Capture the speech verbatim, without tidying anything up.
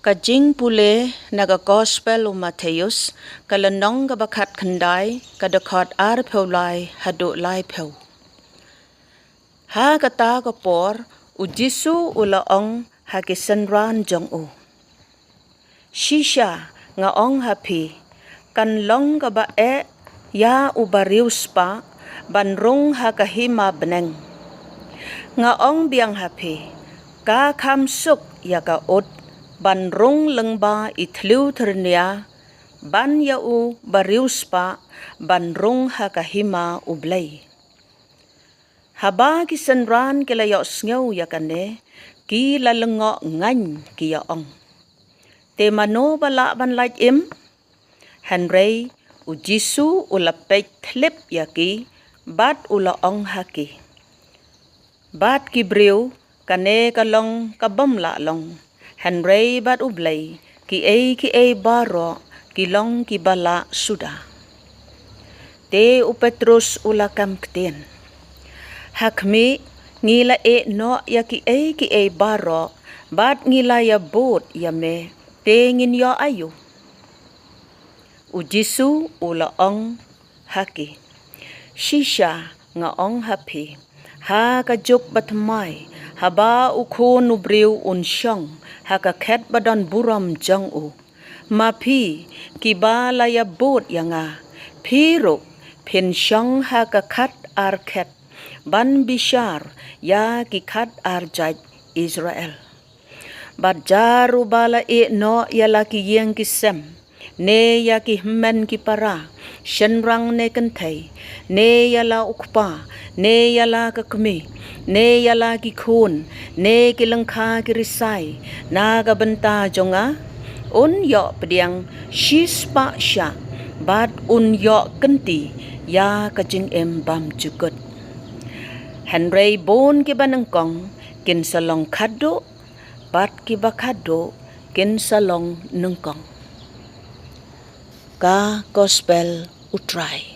Ka jingpule na ka Gospel u Mathaios, ka lynnong kaba khatkhyndai, ka dkhot arphew lai haduh laiphew. Ha kata ka por, u Jisu u la ong ha ki synran jong u, "Shisha nga ong ha phi, kan long kaba eh ïa u bariewspah ban rung ha ka hima bneng. Nga ong biang ha phi, ka kham suk ïa ka ut ban rung lyngba i thliew tyrnia ban ïa u bariewspah ban rung ha ka hima U Blei." Haba ki synran ki la ïohsngew ïa kane, ki la lyngngoh ngaiñ, ki ïa ong, "Te mano ba lah ban lait im?" Hynrei u Jisu u la peit thlip ïa ki, bad u la ong ha ki, "Bad ki briew, kane ka long ka bym lah long, hynrei bad U Blei kiei kiei baroh ki long kiba lah suda." Te u Petrus u la kam ktien, "Ha khmih, ngi la ïeh noh ïa kiei kiei baroh, bad ngi la ïabud ïa me, te ngin ïoh aïu?" U Jisu u la ong ha ki, "Shisha nga ong ha phi, ha ka juk bathymmai, haba u Khun u Briew un shong ha ka khet ba don burom jong u, ma phi kiba la ïabud ïa nga, phi ruh phin shong ha ka khat ar khet ban bishar ïa ki khat ar jait Israel. Bad jar uba la ïeh noh ïa la ki ïing ki sem, ne ïa ki hynmen ki para, shynrang ne kynthei, ne ïa la u kpa, ne ïa la ka kmie, ne ïa la ki khun, ne ki lyngkha ki risai, na ka bynta jong nga, un ïoh pdiang shispah shah, bad un ïoh kynti ïa ka jingim bymjukut. Hynrei bun kiba nyngkong kin sa long khadduh, bad kiba khadduh kin sa long nyngkong." Ka Gospel U Trai.